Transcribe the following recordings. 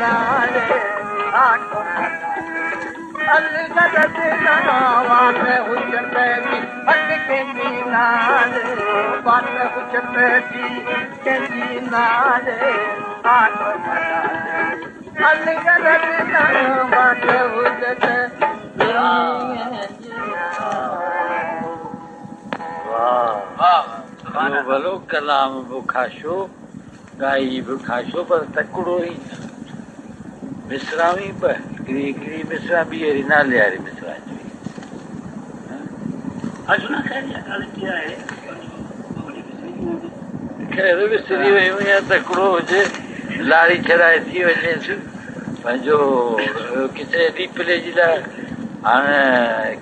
واهه ڀلو ڀلو ڪلام به خاشو ڳائي به خاشو پر تڪڙو ئي نه مصرعون ئي ٻه هڪڙي هڪڙي مصرع ٻي وري نالي واري مصرع اچي وئي. خير وسري ويون يا تڪڙو هجي لاري ڇڏائي ٿي وڃيس پنهنجو ڪٿي ڏيپلي جي لاء هاڻ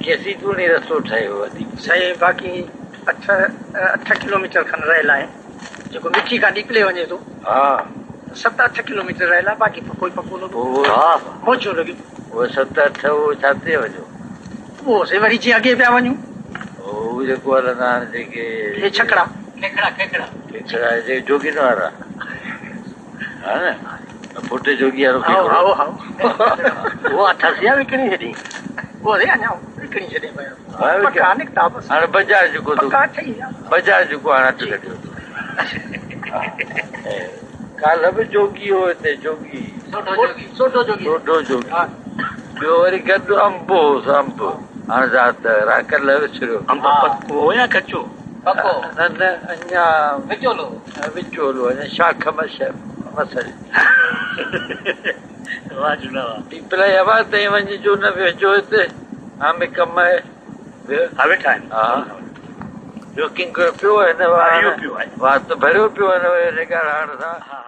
ڪيسين توڻي رستو ٺهيو ڏيپلي. سائين باقي اٺ اٺ ڪلوميٽر کن رهيل آهي جيڪو مٺي کان ڏيپلي وڃي ٿو. ها. ست اٺ ڪلوميٽر رهيل آهي باقي پڪو ئي پڪو لڳو موجون لڳيون. اهي ست اٺ اهو ڇا تي وڃو؟ اهو سي وري جيئن اڳي پيا وڃون. اهو جيڪو هلندا آهن جيڪي. هي ڇڪڙا. کيکڙا کيکڙا. کيکڙا جيڪي جوڳين وارا ها نه ڦوٽي جوڳي وارو کيکڙو. هائو هائو اهو اٿس يا وڪڻي ڇڏي. اهو سي اڃا وڪڻي ڇڏي پيا. پڪا نڪتا بس. هاڻي بجاج جيڪو تو. پڪا ٺهي ويا. بجاج جيڪو هاڻي هٿ ڪڍيو اٿو. ڪالهه به جوڳي هو هتي جوڳي. سوڍو جوڳي. سوڍو جوڳي. سوڍو جوڳي. ٻيو وري گڏ انب هوس انب. هاڻ ذات راڪل وسريو. انب پڪو هو يا ڪچو؟ پڪو. نه نه اڃا وچولو. وچولو اڃا شاخ مس مس. واهه جهولا واهه. پيپلائي هوا تائين وڃجو نه ويهجو هتي هان ۾ ڪم آهي. ويهه. ها ويٺا آهن. ها ٻيو ڪنگر پيو آهي نه ڀريو پيو آهي. وات ڀريو پيو آهي نه نگار هڻڻ سان. ها.